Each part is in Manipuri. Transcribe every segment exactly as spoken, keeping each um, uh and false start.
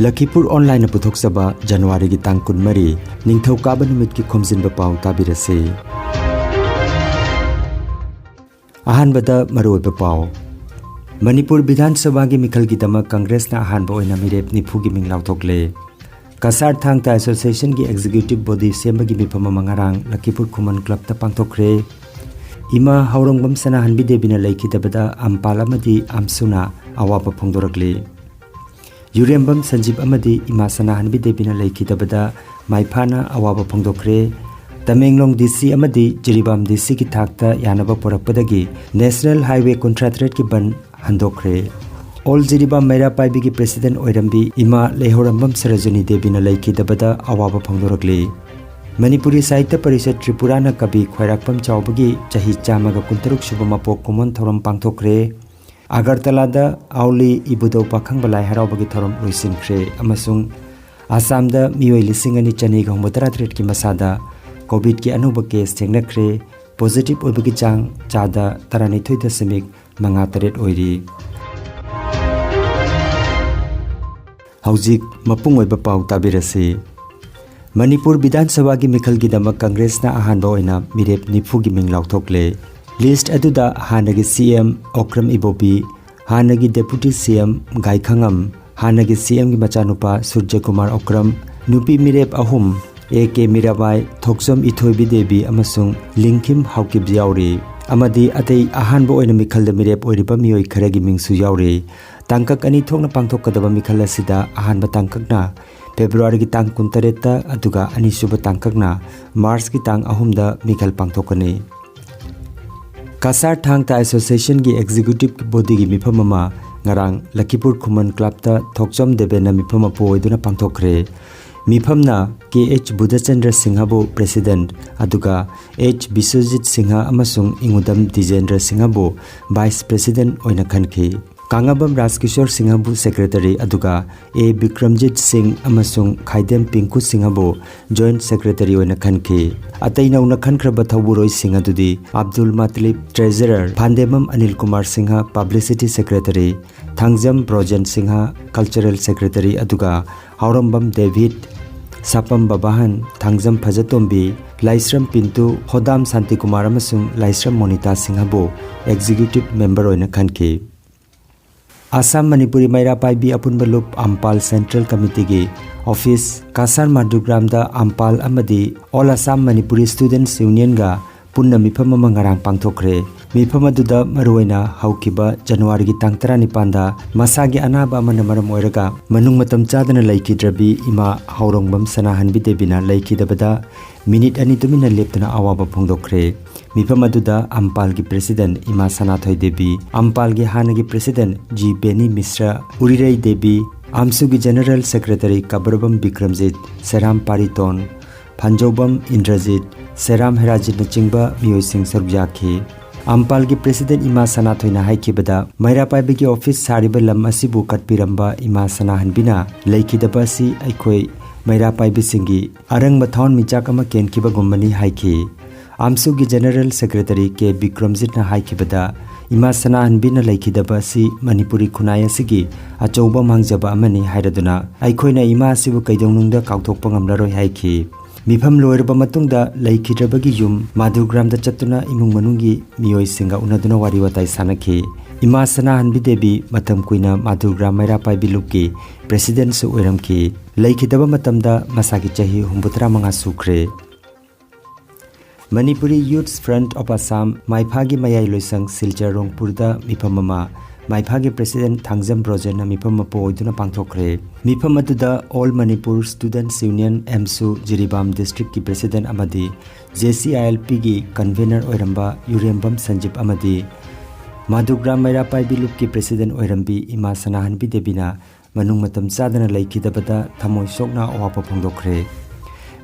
ꯂꯈꯤꯄꯨꯔ ꯑꯣꯟꯂꯥꯏꯟꯅ ꯄꯨꯊꯣꯛꯆꯕ ꯖꯅꯋꯥꯔꯤꯒꯤ ꯇꯥꯡ ꯀꯨꯟꯃꯔꯤ, ꯅꯤꯡꯊꯧꯀꯥꯕ ꯅꯨꯃꯤꯠꯀꯤ ꯈꯣꯝꯖꯤꯟꯕ ꯄꯥꯎ ꯇꯥꯕꯤꯔꯁꯤ꯫ ꯑꯍꯥꯟꯕꯗ ꯃꯔꯨꯑꯣꯏꯕ ꯄꯥꯎ꯫ ꯃꯅꯤꯄꯨꯔ ꯕꯤꯙꯥꯟ ꯁꯚꯥꯒꯤ ꯃꯤꯈꯜꯒꯤꯗꯃꯛ ꯀꯪꯒ꯭ꯔꯦꯁꯅ ꯑꯍꯥꯟꯕ ꯑꯣꯏꯅ ꯃꯤꯔꯦꯞ ꯅꯤꯐꯨꯒꯤ ꯃꯤꯡ ꯂꯥꯎꯊꯣꯛꯂꯦ꯫ ꯀꯁꯥꯔ ꯊꯥꯡ ꯇꯥ ꯑꯦꯁꯣꯁꯤꯌꯦꯁꯟꯒꯤ ꯑꯦꯛꯖꯤꯀ꯭ꯌꯨꯇꯤꯚ ꯕꯣꯗꯤ ꯁꯦꯝꯕꯒꯤ ꯃꯤꯐꯝ ꯑꯃ ꯉꯔꯥꯡ ꯂꯈꯤꯄꯨꯔ ꯈꯨꯃꯟ ꯀ꯭ꯂꯕꯇ ꯄꯥꯡꯊꯣꯛꯈ꯭ꯔꯦ꯫ ꯏꯃꯥ ꯍꯧꯔꯣꯡꯕꯝ ꯁꯅꯥꯍꯟꯕꯤ ꯗꯦꯕꯤꯅ ꯂꯩꯈꯤꯗꯕꯗ ꯑꯝꯄꯥꯜ ꯑꯃꯗꯤ ꯑꯝꯁꯨꯅ ꯑꯋꯥꯕ ꯐꯣꯡꯗꯣꯔꯛꯂꯤ꯫ ꯌꯨꯔꯦꯝꯕꯝ ꯁꯟꯖꯤꯞ ꯑꯃꯗꯤ ꯏꯃꯥ ꯁꯅꯥꯍꯟꯕꯤ ꯗꯦꯕꯤꯅ ꯂꯩꯈꯤꯗꯕꯗ ꯃꯥꯏꯐꯥꯅ ꯑꯋꯥꯕ ꯐꯣꯡꯗꯣꯛꯈ꯭ꯔꯦ꯫ ꯇꯃꯦꯡꯂꯣꯡ ꯗꯤ ꯁꯤ ꯑꯃꯗꯤ ꯖꯤꯔꯤꯕꯥꯝ ꯗꯤ ꯁꯤꯒꯤ ꯊꯥꯛꯇ ꯌꯥꯅꯕ ꯄꯨꯔꯛꯄꯗꯒꯤ ꯅꯦꯁꯅꯦꯜ ꯍꯥꯏꯋꯦ ꯀꯨꯟꯊ꯭ꯔꯥ ꯇꯔꯦꯠꯀꯤ ꯕꯟ ꯍꯟꯗꯣꯛꯈ꯭ꯔꯦ꯫ ꯑꯣꯜ ꯖꯤꯔꯤꯕꯥꯝ ꯃꯩꯔꯥ ꯄꯥꯏꯕꯤꯒꯤ ꯄ꯭ꯔꯦꯁꯤꯗꯦꯟꯠ ꯑꯣꯏꯔꯝꯕꯤ ꯏꯃꯥ ꯂꯩꯍꯧꯔꯝꯕꯝ ꯁꯔꯣꯖꯤꯅꯤ ꯗꯦꯕꯤꯅ ꯂꯩꯈꯤꯗꯕꯗ ꯑꯋꯥꯕ ꯐꯣꯡꯗꯣꯔꯛꯂꯤ꯫ ꯃꯅꯤꯄꯨꯔꯤ ꯁꯥꯍꯤꯇ꯭ꯌ ꯄꯔꯤꯁꯠ ꯇ꯭ꯔꯤꯄꯨꯔꯥꯅ ꯀꯕꯤ ꯈ꯭ꯋꯥꯏꯔꯥꯛꯄꯝ ꯆꯥꯎꯕꯒꯤ ꯆꯍꯤ ꯆꯥꯝꯃꯒ ꯀꯨꯟꯇꯔꯨꯛ ꯁꯨꯕ ꯃꯄꯣꯛ ꯀꯨꯝꯑꯣꯟ ꯊꯧꯔꯝ ꯄꯥꯡꯊꯣꯛꯈ꯭ꯔꯦ꯫ ꯑꯒꯔꯇꯂꯥꯗ ꯑꯥꯎꯂꯤ ꯏꯕꯨꯙꯧ ꯄꯥꯈꯪꯕ ꯂꯥꯏ ꯍꯔꯥꯎꯕꯒꯤ ꯊꯧꯔꯝ ꯂꯣꯏꯁꯤꯟꯈ꯭ꯔꯦ ꯑꯃꯁꯨꯡ ꯑꯁꯥꯝꯗ ꯃꯤꯑꯣꯏ ꯂꯤꯁꯤꯡ ꯑꯅꯤ ꯆꯅꯤꯒ ꯍꯨꯝꯐꯨꯇꯔꯥ ꯇꯔꯦꯠꯀꯤ ꯃꯁꯥꯗ ꯀꯣꯚꯤꯗꯀꯤ ꯑꯅꯧꯕ ꯀꯦꯁ ꯊꯦꯡꯅꯈ꯭ꯔꯦ꯫ ꯄꯣꯖꯤꯇꯤꯚ ꯑꯣꯏꯕꯒꯤ ꯆꯥꯡ ꯆꯥꯗ ꯇꯔꯥꯅꯤꯊꯣꯏ ꯗꯁꯃꯤꯛ ꯃꯉꯥ ꯇꯔꯦꯠ ꯑꯣꯏꯔꯤ꯫ ꯍꯧꯖꯤꯛ ꯃꯄꯨꯡ ꯑꯣꯏꯕ ꯄꯥꯎ ꯇꯥꯕꯤꯔꯁꯤ꯫ ꯃꯅꯤꯄꯨꯔ ꯕꯤꯙꯥꯟ ꯁꯚꯥꯒꯤ ꯃꯤꯈꯜꯒꯤꯗꯃꯛ ꯀꯪꯒ꯭ꯔꯦꯁꯅ ꯑꯍꯥꯟꯕ ꯑꯣꯏꯅ ꯃꯤꯔꯦꯞ ꯅꯤꯐꯨꯒꯤ ꯃꯤꯡ ꯂꯥꯎꯊꯣꯛꯂꯦ꯫ ꯂꯤꯁ꯭ꯠ ꯑꯗꯨꯗ ꯍꯥꯟꯅꯒꯤ ꯁꯤ ꯑꯦꯝ ꯑꯣꯀ꯭ꯔꯝ ꯏꯕꯣꯕꯤ, ꯍꯥꯟꯅꯒꯤ ꯗꯦꯄꯨꯇꯤ ꯁꯤ ꯑꯦꯝ ꯒꯥꯏꯈꯉꯝ, ꯍꯥꯟꯅꯒꯤ ꯁꯤ ꯑꯦꯝꯒꯤ ꯃꯆꯥꯅꯨꯄꯥ ꯁꯨꯔꯖꯀꯨꯃꯥꯔ ꯑꯣꯀ꯭ꯔꯝ, ꯅꯨꯄꯤ ꯃꯤꯔꯦꯞ ꯑꯍꯨꯝ, ꯑꯦ ꯀꯦ ꯃꯤꯔꯥꯕꯥꯏ, ꯊꯣꯛꯆꯣꯝ ꯏꯊꯣꯏꯕꯤ ꯗꯦꯕꯤ ꯑꯃꯁꯨꯡ ꯂꯤꯡꯈꯤꯝ ꯍꯥꯎꯀꯤꯞ ꯌꯥꯎꯔꯤ꯫ ꯑꯃꯗꯤ ꯑꯇꯩ ꯑꯍꯥꯟꯕ ꯑꯣꯏꯅ ꯃꯤꯈꯜꯗ ꯃꯤꯔꯦꯞ ꯑꯣꯏꯔꯤꯕ ꯃꯤꯑꯣꯏ ꯈꯔꯒꯤ ꯃꯤꯡꯁꯨ ꯌꯥꯎꯔꯤ꯫ ꯇꯥꯡꯀꯛ ꯑꯅꯤ ꯊꯣꯛꯅ ꯄꯥꯡꯊꯣꯛꯀꯗꯕ ꯃꯤꯈꯜ ꯑꯁꯤꯗ ꯑꯍꯥꯟꯕ ꯇꯥꯡꯀꯛꯅ ꯐꯦꯕ꯭ꯔꯨꯋꯥꯔꯤꯒꯤ ꯇꯥꯡ ꯀꯨꯟꯇꯔꯦꯠꯇ, ꯑꯗꯨꯒ ꯑꯅꯤꯁꯨꯕ ꯇꯥꯡꯀꯛꯅ ꯃꯥꯔꯆꯀꯤ ꯇꯥꯡ ꯑꯍꯨꯝꯗ ꯃꯤꯈꯜ ꯄꯥꯡꯊꯣꯛꯀꯅꯤ꯫ ꯀꯁꯥꯔ ꯊꯥꯡ ꯇꯥ ꯑꯦꯁꯣꯁꯤꯌꯦꯁꯟꯒꯤ ꯑꯦꯛꯖꯤꯀ꯭ꯌꯨꯇꯤꯚ ꯕꯣꯗꯤꯒꯤ ꯃꯤꯐꯝ ꯑꯃ ꯉꯔꯥꯡ ꯂꯈꯤꯄꯨꯔ ꯈꯨꯃꯟ ꯀ꯭ꯂꯕꯇ ꯊꯣꯛꯆꯣꯝ ꯗꯦꯕꯦꯟꯅ ꯃꯤꯐꯝ ꯃꯄꯨ ꯑꯣꯏꯗꯨꯅ ꯄꯥꯡꯊꯣꯛꯈ꯭ꯔꯦ꯫ ꯃꯤꯐꯝꯅ ꯀꯦ ꯑꯩꯆ ꯕꯨꯙꯆꯟꯗ꯭ꯔ ꯁꯤꯡꯍꯕꯨ ꯄ꯭ꯔꯦꯁꯤꯗꯦꯟꯠ, ꯑꯗꯨꯒ ꯑꯩꯆ ꯕꯤꯁ꯭ꯋꯖꯤꯠ ꯁꯤꯡꯍ ꯑꯃꯁꯨꯡ ꯏꯉꯨꯗꯝ ꯗꯤꯖꯦꯟꯗ꯭ꯔ ꯁꯤꯡꯍꯕꯨ ꯚꯥꯏꯁ ꯄ꯭ꯔꯦꯁꯤꯗꯦꯟꯠ ꯑꯣꯏꯅ ꯈꯟꯈꯤ꯫ ꯀꯥꯡꯉꯕꯝ ꯔꯥꯖꯀꯤꯁꯣꯔ ꯁꯤꯡꯍꯕꯨ ꯁꯦꯀ꯭ꯔꯦꯇꯔꯤ, ꯑꯗꯨꯒ ꯑꯦ ꯕꯤꯀ꯭ꯔꯝꯖꯤꯠ ꯁꯤꯡ ꯑꯃꯁꯨꯡ ꯈꯥꯏꯗꯦꯝ ꯄꯤꯡꯀꯨ ꯁꯤꯡꯍꯕꯨ ꯖꯣꯏꯟꯠ ꯁꯦꯀ꯭ꯔꯦꯇꯔꯤ ꯑꯣꯏꯅ ꯈꯟꯈꯤ꯫ ꯑꯇꯩ ꯅꯧꯅ ꯈꯟꯈ꯭ꯔꯕ ꯊꯧꯕꯨꯔꯣꯏꯁꯤꯡ ꯑꯗꯨꯗꯤ Abdul Matlib, treasurer, Phandemam Anil Kumar Singh, publicity secretary, Thangjam Brojen Singh, cultural secretary, ꯑꯗꯨꯒ ꯍꯥꯎꯔꯝꯕꯝ ꯗꯦꯕꯤꯠ, ꯁꯥꯄꯝ ꯕꯕꯥꯍꯟ, ꯊꯥꯡꯖꯝ ꯐꯖꯇꯣꯝꯕꯤ, ꯂꯥꯏꯁ꯭ꯔꯝ ꯄꯤꯟꯇꯨ, ꯍꯣꯗꯥꯝ ꯁꯥꯟꯇꯤꯀꯨꯃꯥꯔ ꯑꯃꯁꯨꯡ ꯂꯥꯏꯁ꯭ꯔꯝ ꯃꯣꯅꯤꯇꯥ ꯁꯤꯡꯍꯕꯨ ꯑꯦꯛꯖꯤꯀ꯭ꯌꯨꯇꯤꯕ ꯃꯦꯝꯕꯔ ꯑꯣꯏꯅ ꯈꯟꯈꯤ꯫ ꯑꯁꯥꯝ ꯃꯅꯤꯄꯨꯔꯤ ꯃꯩꯔꯥ ꯄꯥꯏꯕꯤ ꯑꯄꯨꯟꯕ ꯂꯨꯞ ꯑꯝꯄꯥꯜ ꯁꯦꯟꯇ꯭ꯔꯦꯜ ꯀꯃꯤꯇꯤꯒꯤ ꯑꯣꯐꯤꯁ ꯀꯁꯥꯔ ꯃꯥꯗꯨꯒ꯭ꯔꯥꯝꯗ ꯑꯝꯄꯥꯜ ꯑꯃꯗꯤ ꯑꯣꯜ ꯑꯁꯥꯝ ꯃꯅꯤꯄꯨꯔꯤ ꯁ꯭ꯇꯨꯗꯦꯟꯠꯁ ꯌꯨꯅꯤꯌꯟꯒ ꯄꯨꯟꯅ ꯃꯤꯐꯝ ꯑꯃ ꯉꯔꯥꯡ ꯄꯥꯡꯊꯣꯛꯈ꯭ꯔꯦ꯫ ꯃꯤꯐꯝ ꯑꯗꯨꯗ ꯃꯔꯨꯑꯣꯏꯅ ꯍꯧꯈꯤꯕ ꯖꯅꯋꯥꯔꯤꯒꯤ ꯇꯥꯡ ꯇꯔꯥꯅꯤꯄꯥꯟꯗ ꯃꯁꯥꯒꯤ ꯑꯅꯥꯕ ꯑꯃꯅ ꯃꯔꯝ ꯑꯣꯏꯔꯒ ꯃꯅꯨꯡ ꯃꯇꯝ ꯆꯥꯗꯅ ꯂꯩꯈꯤꯗ꯭ꯔꯕꯤ ꯏꯃꯥ ꯍꯥꯎꯔꯣꯡꯕꯝ ꯁꯅꯥꯍꯟꯕꯤ ꯗꯦꯕꯤꯅ ꯂꯩꯈꯤꯗꯕꯗ ꯃꯤꯅꯤꯠ ꯑꯅꯤ ꯇꯨꯃꯤꯟꯅ ꯂꯦꯞꯇꯨꯅ ꯑꯋꯥꯕ ꯐꯣꯡꯗꯣꯛꯈ꯭ꯔꯦ꯫ ꯃꯤꯐꯝ ꯑꯗꯨꯗ ꯑꯝꯄꯥꯜꯒꯤ ꯄ꯭ꯔꯦꯁꯤꯗꯦꯟꯠ ꯏꯃꯥ ꯁꯅꯥꯊꯣꯏ ꯗꯦꯕꯤ, ꯑꯝꯄꯥꯜꯒꯤ ꯍꯥꯟꯅꯒꯤ ꯄ꯭ꯔꯦꯁꯤꯗꯦꯟꯠ ꯖꯤ ꯕꯦꯅꯤ ꯃꯤꯁ꯭ꯔ, ꯎꯔꯤꯔꯩ ꯗꯦꯕꯤ, ꯑꯝꯁꯨꯒꯤ ꯖꯦꯅꯔꯦꯜ ꯁꯦꯀ꯭ꯔꯦꯇꯔꯤ ꯀꯕꯔꯕꯝ ꯕꯤꯀ꯭ꯔꯝꯖꯤꯠ, ꯁꯦꯔꯥꯝ ꯄꯥꯔꯤꯇꯣꯟ, ꯐꯟꯖꯧꯕꯝ ꯏꯟꯗ꯭ꯔꯖꯤꯠ, ꯁꯦꯔꯥꯝ ꯍꯦꯔꯥꯖꯤꯠꯅꯆꯤꯡꯕ ꯃꯤꯑꯣꯏꯁꯤꯡ ꯁꯔꯨꯛ ꯌꯥꯈꯤ꯫ ꯑꯝꯄꯥꯜꯒꯤ ꯄ꯭ꯔꯦꯁꯤꯗꯦꯟꯠ ꯏꯃꯥ ꯁꯅꯥꯊꯣꯏꯅ ꯍꯥꯏꯈꯤꯕꯗ, ꯃꯩꯔꯥ ꯄꯥꯏꯕꯒꯤ ꯑꯣꯐꯤꯁ ꯁꯥꯔꯤꯕ ꯂꯝ ꯑꯁꯤꯕꯨ ꯀꯠꯄꯤꯔꯝꯕ ꯏꯃꯥ ꯁꯅꯥꯍꯟꯕꯤꯅ ꯂꯩꯈꯤꯗꯕ ꯑꯁꯤ ꯑꯩꯈꯣꯏ ꯃꯩꯔꯥ ꯄꯥꯏꯕꯤꯁꯤꯡꯒꯤ ꯑꯔꯪꯕ ꯊꯋꯥꯟꯃꯤꯆꯥꯛ ꯑꯃ ꯀꯦꯟꯈꯤꯕꯒꯨꯝꯕꯅꯤ ꯍꯥꯏꯈꯤ꯫ ꯑꯝꯁꯨꯒꯤ ꯖꯦꯅꯔꯦꯜ ꯁꯦꯀ꯭ꯔꯦꯇꯔꯤ ꯀꯦ ꯕꯤꯀ꯭ꯔꯝꯖꯤꯠꯅ ꯍꯥꯏꯈꯤꯕꯗ, ꯏꯃꯥ ꯁꯅꯥꯍꯟꯕꯤꯅ ꯂꯩꯈꯤꯗꯕ ꯑꯁꯤ ꯃꯅꯤꯄꯨꯔꯤ ꯈꯨꯟꯅꯥꯏ ꯑꯁꯤꯒꯤ ꯑꯆꯧꯕ ꯃꯥꯡꯖꯕ ꯑꯃꯅꯤ ꯍꯥꯏꯔꯗꯨꯅ, ꯑꯩꯈꯣꯏꯅ ꯏꯃꯥ ꯑꯁꯤꯕꯨ ꯀꯩꯗꯧꯅꯨꯡꯗ ꯀꯥꯎꯊꯣꯛꯄ ꯉꯝꯂꯔꯣꯏ ꯍꯥꯏꯈꯤ꯫ ꯃꯤꯐꯝ ꯂꯣꯏꯔꯕ ꯃꯇꯨꯡꯗ ꯂꯩꯈꯤꯗ꯭ꯔꯕꯒꯤ ꯌꯨꯝ ꯃꯥꯗꯨꯒ꯭ꯔꯥꯝꯗ ꯆꯠꯇꯨꯅ ꯏꯃꯨꯡ ꯃꯅꯨꯡꯒꯤ ꯃꯤꯑꯣꯏꯁꯤꯡꯒ ꯎꯅꯗꯨꯅ ꯋꯥꯔꯤ ꯋꯥꯇꯥꯏ ꯁꯥꯟꯅꯈꯤ꯫ ꯏꯃꯥ ꯁꯅꯥꯍꯟꯕꯤ ꯗꯦꯕꯤ ꯃꯇꯝ ꯀꯨꯏꯅ ꯃꯥꯗꯨꯒ꯭ꯔꯥꯝ ꯃꯩꯔꯥ ꯄꯥꯏꯕꯤ ꯂꯨꯞꯀꯤ ꯄ꯭ꯔꯦꯁꯤꯗꯦꯟꯠꯁꯨ ꯑꯣꯏꯔꯝꯈꯤ꯫ ꯂꯩꯈꯤꯗꯕ ꯃꯇꯝꯗ ꯃꯁꯥꯒꯤ ꯆꯍꯤ ꯍꯨꯝꯐꯨꯇꯔꯥ ꯃꯉꯥ ꯁꯨꯈ꯭ꯔꯦ꯫ ꯃꯅꯤꯄꯨꯔꯤ ꯌꯨꯊꯁ ꯐ꯭ꯔꯟꯠ ꯑꯣꯐ ꯑꯁꯥꯝ ꯃꯥꯏꯐꯥꯒꯤ ꯃꯌꯥꯏ ꯂꯣꯏꯁꯪ ꯁꯤꯜꯆꯔ ꯔꯣꯡꯄꯨꯔꯗ ꯃꯤꯐꯝ ꯑꯃ ꯃꯥꯏꯐꯥꯒꯤ ꯄ꯭ꯔꯦꯁꯤꯗꯦꯟꯠ ꯊꯥꯡꯖꯝ ꯕ꯭ꯔꯣꯖꯦꯟꯅ ꯃꯤꯐꯝ ꯃꯄꯨ ꯑꯣꯏꯗꯨꯅ ꯄꯥꯡꯊꯣꯛꯈ꯭ꯔꯦ꯫ ꯃꯤꯐꯝ ꯑꯗꯨꯗ ꯑꯣꯜ ꯃꯅꯤꯄꯨꯔ ꯁ꯭ꯇꯨꯗꯦꯟꯠꯁ ꯌꯨꯅꯤꯌꯟ, ꯑꯦꯝꯁꯨ, ꯖꯤꯔꯤꯕꯥꯝ ꯗꯤꯁꯇ꯭ꯔꯤꯛꯀꯤ ꯄ꯭ꯔꯦꯁꯤꯗꯦꯟꯠ ꯑꯃꯗꯤ ꯖꯦ ꯁꯤ ꯑꯥꯏ ꯑꯦꯜ ꯄꯤꯒꯤ ꯀꯟꯚꯦꯅꯔ ꯑꯣꯏꯔꯝꯕ ꯌꯨꯔꯦꯝꯕꯝ ꯁꯟꯖꯤꯞ ꯑꯃꯗꯤ ꯃꯥꯗꯨꯒ꯭ꯔꯥꯝ ꯃꯩꯔꯥ ꯄꯥꯏꯕꯤ ꯂꯨꯞꯀꯤ ꯄ꯭ꯔꯦꯁꯤꯗꯦꯟꯠ ꯑꯣꯏꯔꯝꯕꯤ ꯏꯃꯥ ꯁꯅꯥꯍꯟꯕꯤ ꯗꯦꯕꯤꯅ ꯃꯅꯨꯡ ꯃꯇꯝ ꯆꯥꯗꯅ ꯂꯩꯈꯤꯗꯕꯗ ꯊꯃꯣꯏ ꯁꯣꯛꯅ ꯑꯋꯥꯕ ꯐꯣꯡꯗꯣꯛꯈ꯭ꯔꯦ꯫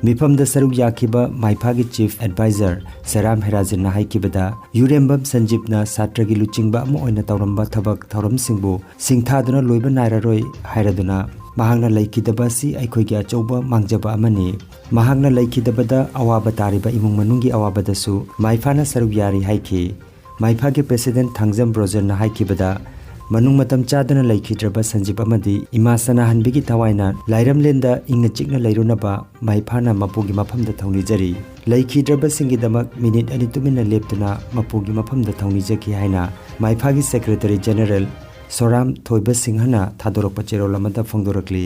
ꯃꯤꯐꯝꯗ ꯁꯔꯨꯛ ꯌꯥꯈꯤꯕ ꯃꯥꯏꯐꯥꯒꯤ Chief Advisor ꯁꯦꯔꯥꯝ ꯍꯦꯔꯥꯖꯟꯅ ꯍꯥꯏꯈꯤꯕꯗ, ꯌꯨꯔꯦꯝꯕꯝ ꯁꯟꯖꯤꯞꯅ ꯁꯥꯇ꯭ꯔꯒꯤ ꯂꯨꯆꯤꯡꯕ ꯑꯃ ꯑꯣꯏꯅ ꯇꯧꯔꯝꯕ ꯊꯕꯛ ꯊꯧꯔꯝꯁꯤꯡꯕꯨ ꯁꯤꯡꯊꯥꯗꯨꯅ ꯂꯣꯏꯕ ꯅꯥꯏꯔꯔꯣꯏ ꯍꯥꯏꯔꯗꯨꯅ, ꯃꯍꯥꯛꯅ ꯂꯩꯈꯤꯗꯕ ꯑꯁꯤ ꯑꯩꯈꯣꯏꯒꯤ ꯑꯆꯧꯕ ꯃꯥꯡꯖꯕ ꯑꯃꯅꯤ꯫ ꯃꯍꯥꯛꯅ ꯂꯩꯈꯤꯗꯕꯗ ꯑꯋꯥꯕ ꯇꯥꯔꯤꯕ ꯏꯃꯨꯡ ꯃꯅꯨꯡꯒꯤ ꯑꯋꯥꯕꯗꯁꯨ ꯃꯥꯏꯐꯥꯅ ꯁꯔꯨꯛ ꯌꯥꯔꯤ ꯍꯥꯏꯈꯤ꯫ ꯃꯥꯏꯐꯥꯒꯤ President ꯊꯥꯡꯖꯝ ꯕ꯭ꯔꯣꯖꯔꯅ ꯍꯥꯏꯈꯤꯕꯗ, ꯃꯅꯨꯡ ꯃꯇꯝ ꯆꯥꯗꯅ ꯂꯩꯈꯤꯗ꯭ꯔꯕ ꯁꯟꯖꯤꯞ ꯑꯃꯗꯤ ꯏꯃꯥ ꯁꯅꯥꯍꯟꯕꯤꯒꯤ ꯊꯋꯥꯏꯅ ꯂꯥꯏꯔꯝꯂꯦꯟꯗ ꯏꯪꯅ ꯆꯤꯛꯅ ꯂꯩꯔꯨꯅꯕ ꯃꯥꯏꯐꯥꯅ ꯃꯄꯨꯒꯤ ꯃꯐꯝꯗ ꯊꯧꯅꯤꯖꯔꯤ꯫ ꯂꯩꯈꯤꯗ꯭ꯔꯕꯁꯤꯡꯒꯤꯗꯃꯛ ꯃꯤꯅꯤꯠ ꯑꯅꯤ ꯇꯨꯃꯤꯟꯅ ꯂꯦꯞꯇꯨꯅ ꯃꯄꯨꯒꯤ ꯃꯐꯝꯗ ꯊꯧꯅꯤꯖꯈꯤ ꯍꯥꯏꯅ ꯃꯥꯏꯐꯥꯒꯤ Secretary General ꯁꯣꯔꯥꯝ ꯊꯣꯏꯕ ꯁꯤꯡꯍꯅ ꯊꯥꯗꯣꯔꯛꯄ ꯆꯦꯔꯣꯜ ꯑꯃꯗ ꯐꯣꯡꯗꯣꯔꯛꯂꯤ꯫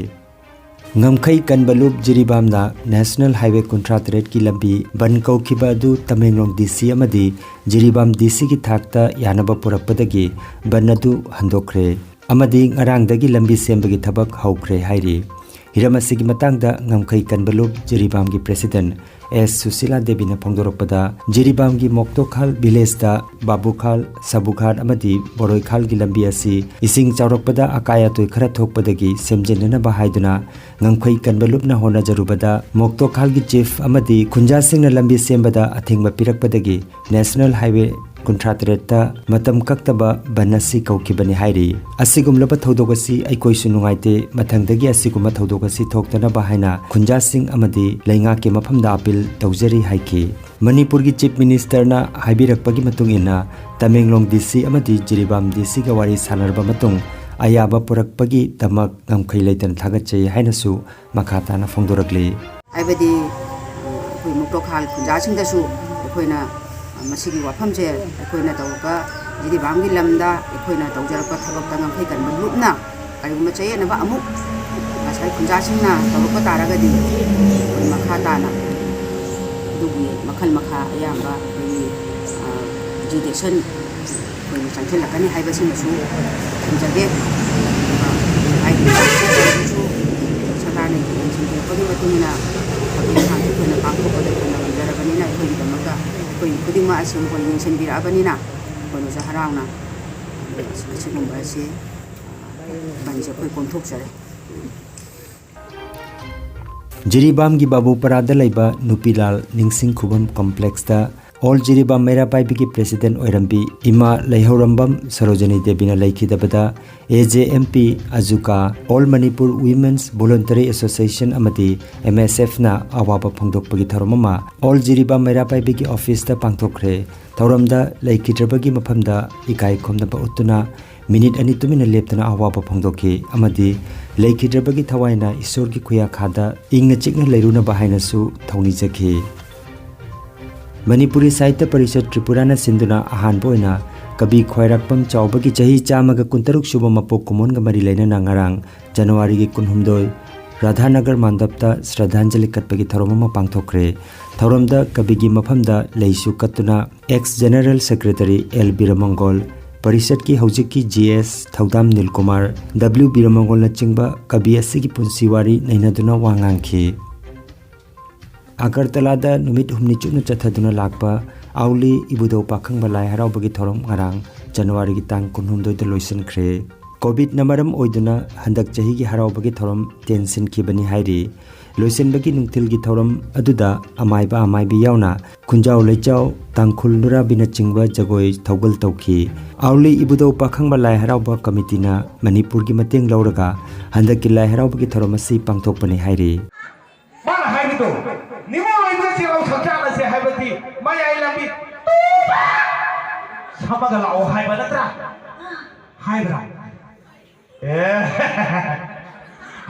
ꯉꯝꯈꯩ ꯀꯟꯕ ꯂꯨꯞ ꯖꯤꯔꯤꯕꯥꯝꯅ National Highway ꯀꯨꯟꯊ꯭ꯔꯥ ꯇꯔꯦꯠꯀꯤ ꯂꯝꯕꯤ ꯕꯟ ꯀꯧꯈꯤꯕ ꯑꯗꯨ ꯇꯃꯦꯡꯂꯣꯡ D C ꯑꯃꯗꯤ ꯖꯤꯔꯤꯕꯥꯝ D Cꯒꯤ ꯊꯥꯛꯇ ꯌꯥꯅꯕ ꯄꯨꯔꯛꯄꯗꯒꯤ ꯕꯟ ꯑꯗꯨ ꯍꯟꯗꯣꯛꯈ꯭ꯔꯦ ꯑꯃꯗꯤ ꯉꯔꯥꯡꯗꯒꯤ ꯂꯝꯕꯤ ꯁꯦꯝꯕꯒꯤ ꯊꯕꯛ ꯍꯧꯈ꯭ꯔꯦ ꯍꯥꯏꯔꯤ꯫ ꯍꯤꯔꯝ ꯑꯁꯤꯒꯤ ꯃꯇꯥꯡꯗ ꯉꯝꯈꯩ ꯀꯟꯕ ꯂꯨꯞ ꯖꯤꯔꯤꯕꯥꯝꯒꯤ President ꯑꯦꯁ ꯁꯨꯁꯤꯂꯥ ꯗꯦꯕꯤꯅ ꯐꯣꯡꯗꯣꯔꯛꯄꯗ, ꯖꯤꯔꯤꯕꯥꯝꯒꯤ ꯃꯣꯛꯇꯣꯈꯥꯜ villageꯇ ꯕꯥꯕꯨꯈꯥꯜ, ꯁꯕꯨꯈꯥꯠ ꯑꯃꯗꯤ ꯕꯣꯔꯣꯏꯈꯥꯜꯒꯤ ꯂꯝꯕꯤ ꯑꯁꯤ ꯏꯁꯤꯡ ꯆꯥꯎꯔꯛꯄꯗ ꯑꯀꯥꯏ ꯑꯇꯣꯏ ꯈꯔ ꯊꯣꯛꯄꯗꯒꯤ ꯁꯦꯝꯖꯤꯟꯅꯅꯕ ꯍꯥꯏꯗꯨꯅ ꯉꯝꯈꯩ ꯀꯟꯕ ꯂꯨꯞꯅ ꯍꯣꯠꯅꯖꯔꯨꯕꯗ, ꯃꯣꯛꯇꯣꯈꯥꯜꯒꯤ Chief ꯑꯃꯗꯤ ꯈꯨꯟꯖꯥꯁꯤꯡꯅ ꯂꯝꯕꯤ ꯁꯦꯝꯕꯗ ꯑꯊꯤꯡꯕ ꯄꯤꯔꯛꯄꯗꯒꯤ National Highway ꯀꯨꯟꯊ꯭ꯔꯥ ꯇꯔꯦꯠꯇ ꯃꯇꯝ ꯀꯛꯇꯕ ꯕꯟ ꯑꯁꯤ ꯀꯧꯈꯤꯕꯅꯤ ꯍꯥꯏꯔꯤ꯫ ꯑꯁꯤꯒꯨꯝꯂꯕ ꯊꯧꯗꯣꯛ ꯑꯁꯤ ꯑꯩꯈꯣꯏꯁꯨ ꯅꯨꯡꯉꯥꯏꯇꯦ꯫ ꯃꯊꯪꯗꯒꯤ ꯑꯁꯤꯒꯨꯝꯕ ꯊꯧꯗꯣꯛ ꯑꯁꯤ ꯊꯣꯛꯇꯅꯕ ꯍꯥꯏꯅ ꯈꯨꯟꯖꯥꯁꯤꯡ ꯑꯃꯗꯤ ꯂꯩꯉꯥꯛꯀꯤ ꯃꯐꯝꯗ appeal ꯇꯧꯖꯔꯤ ꯍꯥꯏꯈꯤ꯫ ꯃꯅꯤꯄꯨꯔꯒꯤ Chief Ministerꯅ ꯍꯥꯏꯕꯤꯔꯛꯄꯒꯤ ꯃꯇꯨꯡ ꯏꯟꯅ, ꯇꯃꯦꯡꯂꯣꯡ D C ꯑꯃꯗꯤ ꯖꯤꯔꯤꯕꯥꯝ D Cꯒ ꯋꯥꯔꯤ ꯁꯥꯟꯅꯔꯕ ꯃꯇꯨꯡ ꯑꯌꯥꯕ ꯄꯨꯔꯛꯄꯒꯤꯗꯃꯛ ꯉꯝꯈꯩ ꯂꯩꯇꯅ ꯊꯥꯒꯠꯆꯩ ꯍꯥꯏꯅꯁꯨ ꯃꯈꯥ ꯇꯥꯅ ꯐꯣꯡꯗꯣꯔꯛꯂꯤ꯫ ꯍꯥꯏꯕꯗꯤ, ꯑꯩꯈꯣꯏ ꯃꯣꯛꯇꯣꯈꯥꯜ ꯈꯨꯟꯖꯥꯁꯤꯡꯗꯁꯨ ꯑꯩꯈꯣꯏꯅ ꯃꯁꯤꯒꯤ ꯋꯥꯐꯝꯁꯦ ꯑꯩꯈꯣꯏꯅ ꯇꯧꯔꯛꯄ, ꯖꯤꯔꯤꯕꯥꯝꯒꯤ ꯂꯝꯗ ꯑꯩꯈꯣꯏꯅ ꯇꯧꯖꯔꯛꯄ ꯊꯕꯛꯇ ꯉꯝꯈꯩ ꯀꯟꯕ ꯂꯨꯞꯅ ꯀꯔꯤꯒꯨꯝꯕ ꯆꯌꯦꯠꯅꯕ ꯑꯃꯨꯛ ꯉꯁꯥꯏ ꯈꯨꯟꯖꯥꯁꯤꯡꯅ ꯇꯧꯔꯛꯄ ꯇꯥꯔꯒꯗꯤ, ꯑꯩꯈꯣꯏ ꯃꯈꯥ ꯇꯥꯅ ꯑꯗꯨꯒꯤ ꯃꯈꯜ ꯃꯈꯥ ꯑꯌꯥꯝꯕ ꯑꯩꯈꯣꯏꯒꯤ, ꯑ, legislation ꯑꯩꯈꯣꯏꯅ ꯆꯪꯁꯤꯜꯂꯛꯀꯅꯤ ꯍꯥꯏꯕꯁꯤꯃꯁꯨ ꯊꯝꯖꯒꯦ꯫ ꯑꯗꯨꯒ ꯍꯥꯏꯔꯤꯕ ꯁꯔꯀꯥꯔꯅ ꯌꯦꯡꯁꯤꯟꯕꯤꯔꯛꯄꯒꯤ ꯃꯇꯨꯡ ꯏꯟꯅ ꯊꯕꯛ ꯏꯪꯈꯥꯡꯁꯨ ꯑꯩꯈꯣꯏꯅ ꯄꯥꯡꯊꯣꯛꯄꯗ ꯊꯨꯅ ꯉꯝꯖꯔꯕꯅꯤꯅ, ꯑꯩꯈꯣꯏꯒꯤꯗꯃꯛꯇ ꯑꯩꯈꯣꯏ ꯈꯨꯗꯤꯡꯃꯛ ꯑꯁꯤ ꯃꯈꯣꯏꯅ ꯌꯦꯡꯁꯤꯟꯕꯤꯔꯛꯑꯕꯅꯤꯅ, ꯑꯩꯈꯣꯏꯅꯁꯨ ꯍꯔꯥꯎꯅ ꯑꯁꯤꯒꯨꯝꯕ ꯑꯁꯤ, ꯕꯟꯁꯦ ꯑꯩꯈꯣꯏ ꯀꯣꯝꯊꯣꯛꯆꯔꯦ꯫ ꯖꯤꯔꯤꯕꯥꯝꯒꯤ ꯕꯥꯕꯨꯄꯔꯥꯗ ꯂꯩꯕ ꯅꯨꯄꯤꯂꯥꯜ ꯅꯤꯡꯁꯤꯡ ꯈꯨꯕꯝ ꯀꯣꯝꯄ꯭ꯂꯦꯛꯁꯇ ꯑꯣꯜ ꯖꯤꯔꯤꯕꯥꯝ ꯃꯩꯔꯥ ꯄꯥꯏꯕꯤꯒꯤ ꯄ꯭ꯔꯦꯁꯤꯗꯦꯟꯠ ꯑꯣꯏꯔꯝꯕꯤ ꯏꯃꯥ ꯂꯩꯍꯧꯔꯝꯕꯝ ꯁꯔꯣꯖꯅꯤ ꯗꯦꯕꯤꯅ ꯂꯩꯈꯤꯗꯕꯗ ꯑꯦ ꯖꯦ ꯑꯦꯝ ꯄꯤ, ꯑꯖꯨꯀꯥ, all Manipur women's voluntary association ꯑꯃꯗꯤ ꯑꯦꯝ ꯑꯦꯁ ꯑꯦꯐꯅ ꯑꯋꯥꯕ ꯐꯣꯡꯗꯣꯛꯄꯒꯤ ꯊꯧꯔꯝ ꯑꯃ ꯑꯣꯜ ꯖꯤꯔꯤꯕꯥꯝ ꯃꯩꯔꯥ ꯄꯥꯏꯕꯤꯒꯤ ꯑꯣꯐꯤꯁꯇ ꯄꯥꯡꯊꯣꯛꯈ꯭ꯔꯦ꯫ ꯊꯧꯔꯝꯗ ꯂꯩꯈꯤꯗ꯭ꯔꯕꯒꯤ ꯃꯐꯝꯗ ꯏꯀꯥꯏ ꯈꯨꯝꯅꯕ ꯎꯠꯇꯨꯅ ꯃꯤꯅꯤꯠ ꯑꯅꯤ ꯇꯨꯃꯤꯟꯅ ꯂꯦꯞꯇꯨꯅ ꯑꯋꯥꯕ ꯐꯣꯡꯗꯣꯛꯈꯤ ꯑꯃꯗꯤ ꯂꯩꯈꯤꯗ꯭ꯔꯕꯒꯤ ꯊꯋꯥꯏꯅ ꯏꯁꯣꯔꯒꯤ ꯈꯨꯌꯥꯈꯥꯗ ꯏꯪꯅ ꯆꯤꯛꯅ ꯂꯩꯔꯨꯅꯕ ꯍꯥꯏꯅꯁꯨ ꯊꯧꯅꯤꯖꯈꯤ꯫ ꯃꯅꯤꯄꯨꯔꯤ ꯁꯥꯍꯤꯇ꯭ꯌ ꯄꯔꯤꯁꯠ ꯇ꯭ꯔꯤꯄꯨꯔꯥꯅ ꯁꯤꯟꯗꯨꯅ ꯑꯍꯥꯟꯕ ꯑꯣꯏꯅ ꯀꯕꯤ ꯈ꯭ꯋꯥꯏꯔꯥꯛꯄꯝ ꯆꯥꯎꯕꯒꯤ ꯆꯍꯤ ꯆꯥꯝꯃꯒ ꯀꯨꯟꯇꯔꯨꯛ ꯁꯨꯕ ꯃꯄꯣꯛ ꯀꯨꯝꯑꯣꯟꯒ ꯃꯔꯤ ꯂꯩꯅꯅ ꯉꯔꯥꯡ ꯖꯅꯋꯥꯔꯤꯒꯤ ꯀꯨꯟꯍꯨꯝꯗꯣꯏ ꯔꯥꯙꯥꯅꯒꯔ ꯃꯥꯟꯗꯞꯇ ꯁ꯭ꯔꯗꯥꯟꯖꯂꯤ ꯀꯠꯄꯒꯤ ꯊꯧꯔꯝ ꯑꯃ ꯄꯥꯡꯊꯣꯛꯈ꯭ꯔꯦ꯫ ꯊꯧꯔꯝꯗ ꯀꯕꯤꯒꯤ ꯃꯐꯝꯗ ꯂꯩꯁꯨ ꯀꯠꯇꯨꯅ ꯑꯦꯛꯁ ꯖꯦꯅꯔꯦꯜ ꯁꯦꯀ꯭ꯔꯦꯇꯔꯤ ꯑꯦꯜ ꯕꯤꯔꯃꯪꯒꯣꯜ, ꯄꯔꯤꯁꯠꯀꯤ ꯍꯧꯖꯤꯛꯀꯤ ꯖꯤ ꯑꯦꯁ ꯊꯧꯗꯥꯝ ꯅꯤꯜꯀꯨꯃꯥꯔ, ꯗꯕ꯭ꯂꯤꯎ ꯕꯤꯔꯃꯪꯒꯣꯜꯅꯆꯤꯡꯕ ꯀꯕꯤ ꯑꯁꯤꯒꯤ ꯄꯨꯟꯁꯤ ꯋꯥꯔꯤ ꯅꯩꯅꯗꯨꯅ ꯋꯥ ꯉꯥꯡꯈꯤ꯫ ꯑꯒꯔꯇꯂꯥꯗ ꯅꯨꯃꯤꯠ ꯍꯨꯝꯅꯤ ꯆꯨꯞꯅ ꯆꯠꯊꯗꯨꯅ ꯂꯥꯛꯄ ꯑꯥꯎꯂꯤ ꯏꯕꯨꯙꯧ ꯄꯥꯈꯪꯕ ꯂꯥꯏ ꯍꯔꯥꯎꯕꯒꯤ ꯊꯧꯔꯝ ꯉꯔꯥꯡ ꯖꯅꯋꯥꯔꯤꯒꯤ ꯇꯥꯡ ꯀꯨꯟꯍꯨꯝꯗꯣꯏꯗ ꯂꯣꯏꯁꯤꯟꯈ꯭ꯔꯦ꯫ ꯀꯣꯚꯤꯗꯅ ꯃꯔꯝ ꯑꯣꯏꯗꯨꯅ ꯍꯟꯗꯛ ꯆꯍꯤꯒꯤ ꯍꯔꯥꯎꯕꯒꯤ ꯊꯧꯔꯝ ꯇꯦꯟꯁꯤꯟꯈꯤꯕꯅꯤ ꯍꯥꯏꯔꯤ꯫ ꯂꯣꯏꯁꯤꯟꯕꯒꯤ ꯅꯨꯡꯊꯤꯜꯒꯤ ꯊꯧꯔꯝ ꯑꯗꯨꯗ ꯑꯃꯥꯏꯕ ꯑꯃꯥꯏꯕꯤ ꯌꯥꯎꯅ ꯈꯨꯟꯖꯥꯎ ꯂꯩꯆꯥꯎ ꯇꯥꯡꯈꯨꯜ ꯅꯨꯔꯥꯕꯤꯅꯆꯤꯡꯕ ꯖꯒꯣꯏ ꯊꯧꯒꯜ ꯇꯧꯈꯤ꯫ ꯑꯥꯎꯂꯤ ꯏꯕꯨꯙꯧ ꯄꯥꯈꯪꯕ ꯂꯥꯏ ꯍꯔꯥꯎꯕ ꯀꯃꯤꯇꯤꯅ ꯃꯅꯤꯄꯨꯔꯒꯤ ꯃꯇꯦꯡ ꯂꯧꯔꯒ ꯍꯟꯗꯛꯀꯤ ꯂꯥꯏ ꯍꯔꯥꯎꯕꯒꯤ ꯊꯧꯔꯝ ꯑꯁꯤ ꯄꯥꯡꯊꯣꯛꯄꯅꯤ ꯍꯥꯏꯔꯤ꯫ ꯃꯥꯅ ꯍꯥꯏꯕꯗꯣ, ꯅꯤꯉꯣꯜ ꯑꯣꯏꯕ ꯆꯦꯔꯥꯎ ꯁꯛꯆꯥꯟꯅꯁꯦ ꯍꯥꯏꯕꯗꯤ ꯃꯌꯥꯏ ꯂꯝꯕꯤ ꯇꯨꯕ ꯁꯝꯃꯒ ꯂꯥꯛꯑꯣ ꯍꯥꯏꯕ ꯅꯠꯇ꯭ꯔꯥ? ꯍꯥꯏꯕ꯭ꯔꯥ? ꯑꯦ,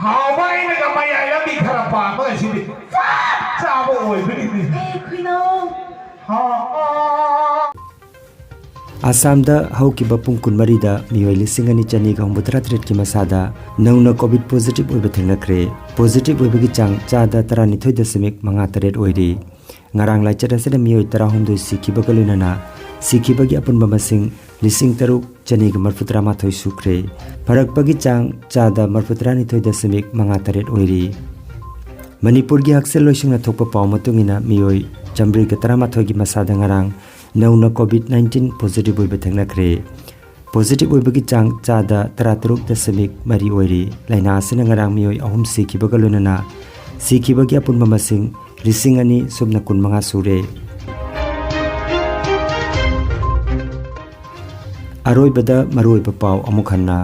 ꯍꯥꯎꯕ ꯑꯩꯅꯒ ꯃꯌꯥꯏ ꯂꯝꯕꯤ ꯈꯔ ꯄꯥꯝꯕꯒ ꯁꯤꯗꯤ ꯆꯞ ꯆꯥꯕ ꯑꯣꯏꯕꯅꯤꯅꯦ꯫ ꯑꯦ, ꯈꯨꯏꯅꯧ꯫ ꯍꯥ, ꯑꯥ꯫ ꯑꯁꯥꯝꯗ ꯍꯧꯈꯤꯕ ꯄꯨꯡ ꯀꯨꯟꯃꯔꯤꯗ ꯃꯤꯑꯣꯏ ꯂꯤꯁꯤꯡ ꯑꯅꯤ ꯆꯅꯤꯒ ꯍꯨꯝꯐꯨꯇꯔꯥ ꯇꯔꯦꯠꯀꯤ ꯃꯁꯥꯗ ꯅꯧꯅ ꯀꯣꯚꯤꯗ ꯄꯣꯖꯤꯇꯤꯚ ꯑꯣꯏꯕ ꯊꯦꯡꯅꯈ꯭ꯔꯦ꯫ ꯄꯣꯖꯤꯇꯤꯚ ꯑꯣꯏꯕꯒꯤ ꯆꯥꯡ ꯆꯥꯗ ꯇꯔꯥꯅꯤꯊꯣꯏ ꯗꯁꯃꯤꯛ ꯃꯉꯥ ꯇꯔꯦꯠ ꯑꯣꯏꯔꯤ꯫ ꯉꯔꯥꯡ ꯂꯥꯏꯆꯠ ꯑꯁꯤꯅ ꯃꯤꯑꯣꯏ ꯇꯔꯥꯍꯨꯝꯗꯣꯏ ꯁꯤꯈꯤꯕꯒ ꯂꯣꯏꯅꯅ ꯁꯤꯈꯤꯕꯒꯤ ꯑꯄꯨꯟꯕ ꯃꯁꯤꯡ ꯂꯤꯁꯤꯡ ꯇꯔꯨꯛ ꯆꯅꯤꯒ ꯃꯔꯤꯐꯨꯇꯔꯥ ꯃꯥꯊꯣꯏ ꯁꯨꯈ꯭ꯔꯦ꯫ ꯐꯔꯛꯄꯒꯤ ꯆꯥꯡ ꯆꯥꯗ ꯃꯔꯤꯐꯨꯇꯔꯥꯅꯤꯊꯣꯏ ꯗꯁꯃꯤꯛ ꯃꯉꯥ ꯇꯔꯦꯠ ꯑꯣꯏꯔꯤ꯫ ꯃꯅꯤꯄꯨꯔꯒꯤ ꯍꯛꯁꯦꯜ ꯂꯣꯏꯁꯪꯅ ꯊꯣꯛꯄ ꯄꯥꯎ ꯃꯇꯨꯡ ꯏꯟꯅ ꯃꯤꯑꯣꯏ ꯆꯥꯃ꯭ꯔꯤꯒ ꯇꯔꯥꯃꯥꯊꯣꯏꯒꯤ ꯃꯁꯥꯗ ꯉꯔꯥꯡ ꯅꯧꯅ ꯀꯣꯚꯤꯗ ꯅꯥꯏꯟꯇꯤꯟ ꯄꯣꯖꯤꯇꯤꯚ ꯑꯣꯏꯕ ꯊꯦꯡꯅꯈ꯭ꯔꯦ꯫ ꯄꯣꯖꯤꯇꯤꯚ ꯑꯣꯏꯕꯒꯤ ꯆꯥꯡ ꯆꯥꯗ ꯇꯔꯥꯇꯔꯨꯛ ꯗꯁꯃꯤꯛ ꯃꯔꯤ ꯑꯣꯏꯔꯤ꯫ ꯂꯥꯏꯅꯥ ꯑꯁꯤꯅ ꯉꯔꯥꯡ ꯃꯤꯑꯣꯏ ꯑꯍꯨꯝ ꯁꯤꯈꯤꯕꯒ ꯂꯣꯏꯅꯅ ꯁꯤꯈꯤꯕꯒꯤ ꯑꯄꯨꯟꯕ ꯃꯁꯤꯡ ꯂꯤꯁꯤꯡ ꯑꯅꯤ ꯁꯨꯞꯅ ꯀꯨꯟꯃꯉꯥ ꯁꯨꯔꯦ꯫ ꯑꯔꯣꯏꯕꯗ ꯃꯔꯨꯑꯣꯏꯕ ꯄꯥꯎ ꯑꯃꯨꯛ ꯍꯟꯅ꯫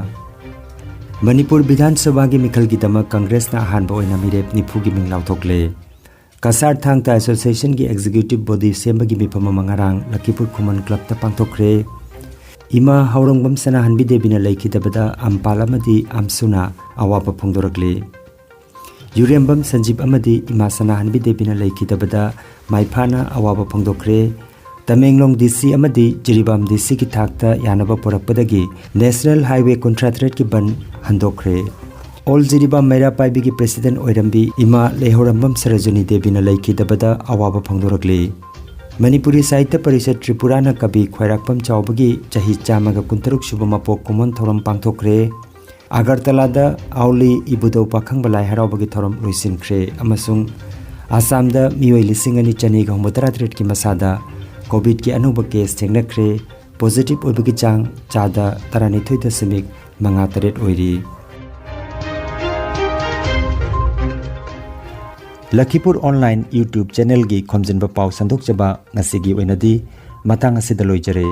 ꯃꯅꯤꯄꯨꯔ ꯕꯤꯙꯥꯟ ꯁꯚꯥꯒꯤ ꯃꯤꯈꯜꯒꯤꯗꯃꯛ ꯀꯪꯒ꯭ꯔꯦꯁꯅ ꯑꯍꯥꯟꯕ ꯑꯣꯏꯅ ꯃꯤꯔꯦꯞ ꯅꯤꯐꯨꯒꯤ ꯃꯤꯡ ꯂꯥꯎꯊꯣꯛꯂꯦ꯫ ꯀꯁꯥꯔ ꯊꯥꯡ ꯇꯥ ꯑꯦꯁꯣꯁꯤꯌꯦꯁꯟꯒꯤ ꯑꯦꯛꯖꯤꯀ꯭ꯌꯨꯇꯤꯚ ꯕꯣꯗꯤ ꯁꯦꯝꯕꯒꯤ ꯃꯤꯐꯝ ꯑꯃ ꯉꯔꯥꯡ ꯂꯈꯤꯄꯨꯔ ꯈꯨꯃꯟ ꯀ꯭ꯂꯕꯇ ꯄꯥꯡꯊꯣꯛꯈ꯭ꯔꯦ꯫ ꯏꯃꯥ ꯍꯥꯎꯔꯪꯕꯝ ꯁꯅꯥꯍꯟꯕꯤ ꯗꯦꯕꯤꯅ ꯂꯩꯈꯤꯗꯕꯗ ꯑꯝꯄꯥꯜ ꯑꯃꯗꯤ ꯑꯝꯁꯨꯅ ꯑꯋꯥꯕ ꯐꯣꯡꯗꯣꯔꯛꯂꯤ꯫ ꯌꯨꯔꯦꯝꯕꯝ ꯁꯟꯖꯤꯞ ꯑꯃꯗꯤ ꯏꯃꯥ ꯁꯅꯥꯍꯟꯕꯤ ꯗꯦꯕꯤꯅ ꯂꯩꯈꯤꯗꯕꯗ ꯃꯥꯏꯐꯥꯅ ꯑꯋꯥꯕ ꯐꯣꯡꯗꯣꯛꯈ꯭ꯔꯦ꯫ ꯇꯃꯦꯡꯂꯣꯡ ꯗꯤ ꯁꯤ ꯑꯃꯗꯤ ꯖꯤꯔꯤꯕꯥꯝ ꯗꯤ ꯁꯤꯒꯤ ꯊꯥꯛꯇ ꯌꯥꯅꯕ ꯄꯨꯔꯛꯄꯗꯒꯤ ꯅꯦꯁꯅꯦꯜ ꯍꯥꯏꯋꯦ ꯀꯨꯟꯊ꯭ꯔꯥ ꯇꯔꯦꯠꯀꯤ ꯕꯟ ꯍꯟꯗꯣꯛꯈ꯭ꯔꯦ꯫ ꯑꯣꯜ ꯖꯤꯔꯤꯕꯥꯝ ꯃꯩꯔꯥ ꯄꯥꯏꯕꯤꯒꯤ ꯄ꯭ꯔꯦꯁꯤꯗꯦꯟꯠ ꯑꯣꯏꯔꯝꯕꯤ ꯏꯃꯥ ꯂꯩꯍꯧꯔꯝꯕꯝ ꯁꯔꯣꯖꯤꯅꯤ ꯗꯦꯕꯤꯅ ꯂꯩꯈꯤꯗꯕꯗ ꯑꯋꯥꯕ ꯐꯣꯡꯗꯣꯔꯛꯂꯤ꯫ ꯃꯅꯤꯄꯨꯔꯤ ꯁꯥꯍꯤꯇ꯭ꯌ ꯄꯔꯤꯁꯠ ꯇ꯭ꯔꯤꯄꯨꯔꯥꯅ ꯀꯕꯤ ꯈ꯭ꯋꯥꯏꯔꯥꯛꯄꯝ ꯆꯥꯎꯕꯒꯤ ꯆꯍꯤ ꯆꯥꯝꯃꯒ ꯀꯨꯟꯇꯔꯨꯛ ꯁꯨꯕ ꯃꯄꯣꯛ ꯀꯨꯝꯑꯣꯟ ꯊꯧꯔꯝ ꯄꯥꯡꯊꯣꯛꯈ꯭ꯔꯦ꯫ ꯑꯒꯔꯇꯂꯥꯗ ꯑꯥꯎꯂꯤ ꯏꯕꯨꯙꯧ ꯄꯥꯈꯪꯕ ꯂꯥꯏ ꯍꯔꯥꯎꯕꯒꯤ ꯊꯧꯔꯝ ꯂꯣꯏꯁꯤꯟꯈ꯭ꯔꯦ ꯑꯃꯁꯨꯡ ꯑꯁꯥꯝꯗ ꯃꯤꯑꯣꯏ ꯂꯤꯁꯤꯡ ꯑꯅꯤ ꯆꯅꯤꯒ ꯍꯨꯝꯐꯨꯇꯔꯥ ꯇꯔꯦꯠꯀꯤ ꯃꯁꯥꯗ ꯀꯣꯚꯤꯗꯀꯤ ꯑꯅꯧꯕ ꯀꯦꯁ ꯊꯦꯡꯅꯈ꯭ꯔꯦ꯫ ꯄꯣꯖꯤꯇꯤꯚ ꯑꯣꯏꯕꯒꯤ ꯆꯥꯡ ꯆꯥꯗ ꯇꯔꯥꯅꯤꯊꯣꯏ ꯗꯁꯃꯤꯛ ꯃꯉꯥ ꯇꯔꯦꯠ ꯑꯣꯏꯔꯤ꯫ ꯂꯈꯤꯄꯨꯔ ꯑꯣꯟꯂꯥꯏꯟ YouTube ꯆꯦꯅꯦꯜꯒꯤ ꯈꯣꯝꯖꯤꯟꯕ ꯄꯥꯎ ꯁꯟꯗꯣꯛꯆꯕ ꯉꯁꯤꯒꯤ ꯑꯣꯏꯅꯗꯤ ꯃꯇꯥꯡ ꯑꯁꯤꯗ ꯂꯣꯏꯖꯔꯦ꯫